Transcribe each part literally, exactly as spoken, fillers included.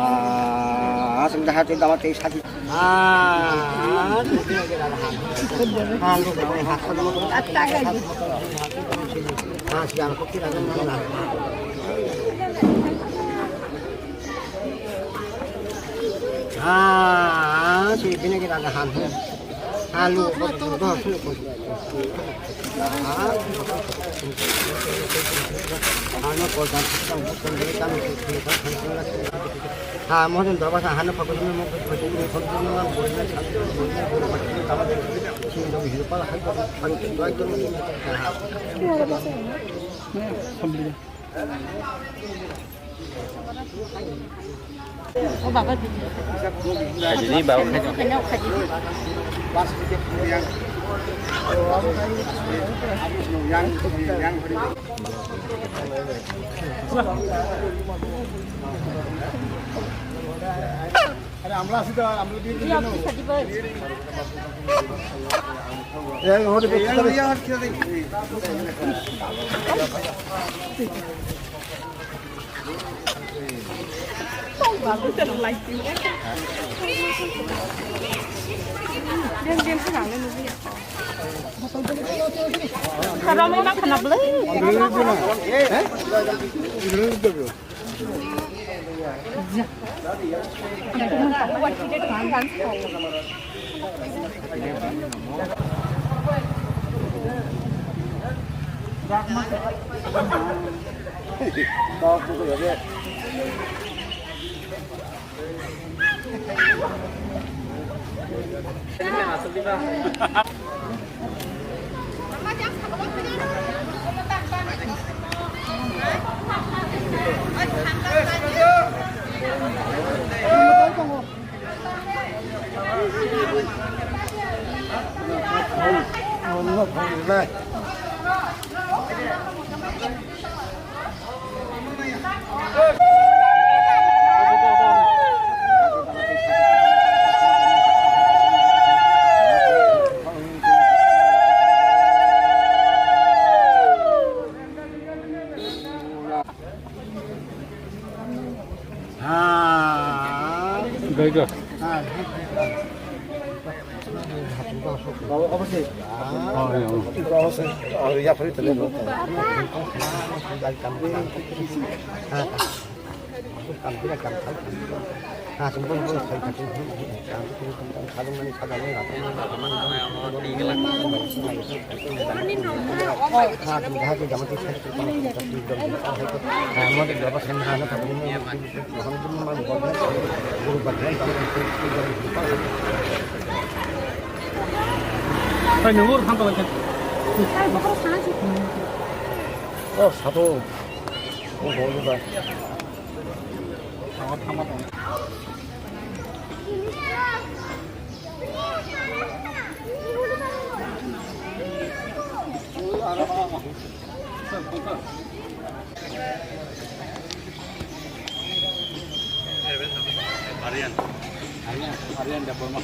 Ah, asam dah tu dapat tei sati. Ah, ah, si bini kita ada han. Alu, ha, modern daba sa hanu pakai semua mau pakai semua, semua boleh satu, boleh boleh pakai semua, sama dengan sini dong hidup lah, hai pakai pakai itu aja. Khaidi ni ba, khaidi. Hai, nunggu orang sampai macam. Oh, satu. Oh, bawa juga. Aryan, Aryan, Aryan Debbarma.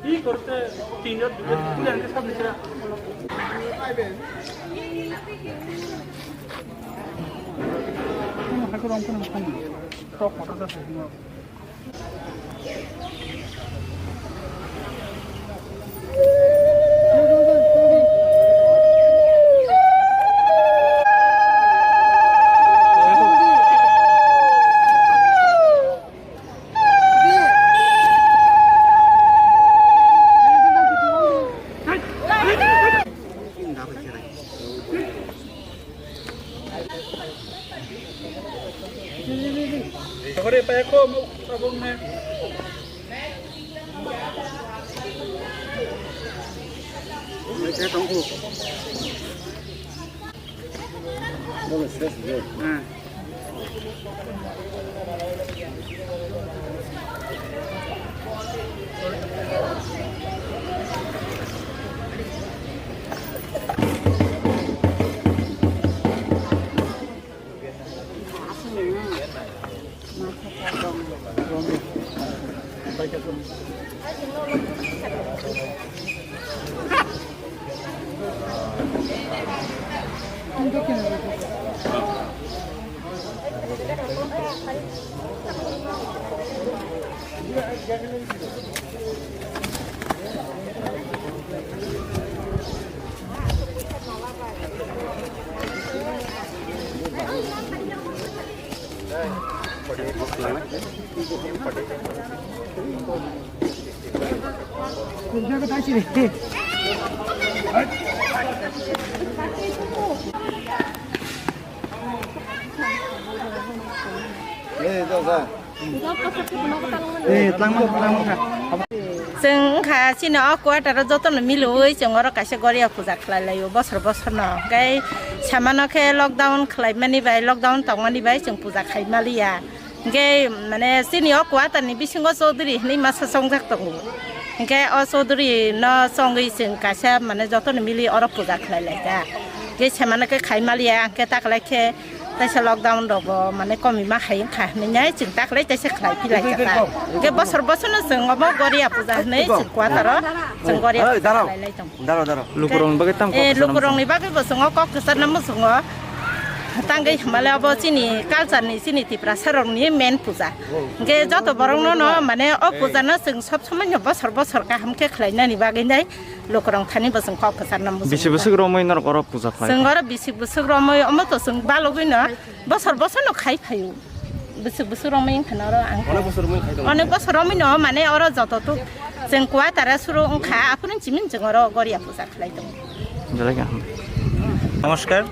Ih, korte tin jar, dui jar, dui jar, sab niche. Chwng wngkha chini o quarter o jotono milwi chwng oro kaisa Goria puja khlai laio bosor bosor no. Hwnkhe samano khe lockdown khlaimani bai, lockdown tongmani bai chwng puja khai maliya. Hwnkhe mane chini o quarter ni bisingo Chaudhary hinwi masa chongjak tongo. Hwnkhe o Chaudhary no chongwi chwng kaisa mane jotono milwi oro puja khlai laijak. Hwnkhe samano khe khai maliya, hwnkhe taklai khe Taisa lockdown rogo mane komi ma hai wngkha hinwi nai chwng taklai taisa khlai phi lai kha ta. Hwnkhe bosor bosor no chwng omo Goria puja hinwi chwng quarter o chwng Goria puja khlai lai tongo. Daro, daro. Lukurokni bagwi tamo kok kwchar lukurokni bagwi bo chwng o kok kwchar no muchungo. Tangwi hwnba le obo chini culture ni chini Tiprasa rokni main puja. Hwnkhe joto borok no no mane o puja no chwng sob somoi no bosor bosor kaham khe khlai nani bagwi nai lukurok thani bo chwng kok kwchar no muchungo. Bisi bwswk romwi norok oro puja khlai? Chwng oro bisi bwswk romwi omo to chwng balogwi no. Bosor bosor no khai phaio. Bwswk bwswk romwi wngkha na oro ang. Onek bosor romwi khai tongo. Onek bosor romwi no mane oro joto tuk chwng kuatara suru wngkha, aphuru chiming chwng oro Goria puja khlai tongo. Belai kaham. নমস্কার,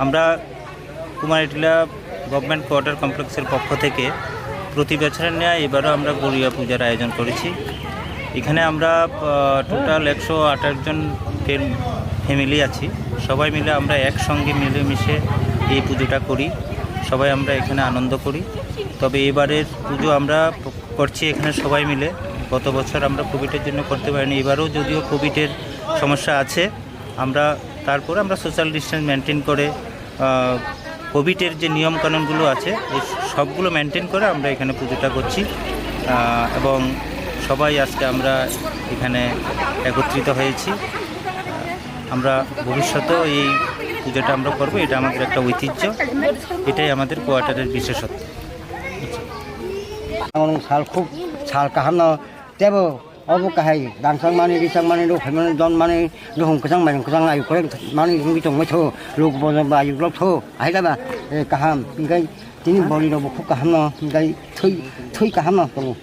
আমরা কুমারটিলা government quarter কমপ্লেক্সের পক্ষ থেকে প্রতি বছরের ন্যায় এবারও আমরা গড়িয়া পূজার আয়োজন করেছি। এখানে আমরা, আহ, টোটাল একশো আঠাশ জন ফ্যাম-, ফ্যামিলি আছি। সবাই মিলে আমরা একসঙ্গে মিলেমিশে এই পুজোটা করি, সবাই আমরা এখানে আনন্দ করি। তবে এবারের পুজো আমরা করছি এখানে সবাই মিলে। গত বছর আমরা কোভিডের জন্য করতে পারিনি, এবারও যদিও কোভিডের সমস্যা আছে, আমরা তারপরে আমরা সোশ্যাল ডিস্টেন্স মেনটেন করে, আহ, কোভিডের যে নিয়মকানুনগুলো আছে, এই সবগুলো মেনটেন করে আমরা এখানে পুজোটা করছি। আহ, এবং সবাই আজকে আমরা এখানে একত্রিত হয়েছি। আমরা ভবিষ্যতেও এই পুজোটা আমরা করব, এটা আমাদের একটা ঐতিহ্য, এটাই আমাদের কোয়ার্টারের বিশেষত্ব। Ang sal khub sal kaham no tebo obo kahai dangchak mani, richak mani, rok hai mani, don mani, dohong kwchang, mairung kwchang, ayuk kwrwng mani wngwi tongmai tho, luk bono ba ayuk lok tho, hai da ba, eh, kaham, hingkai tini bori rok bo khub kaham no, hingkai thwi, thwi kaham no tongo.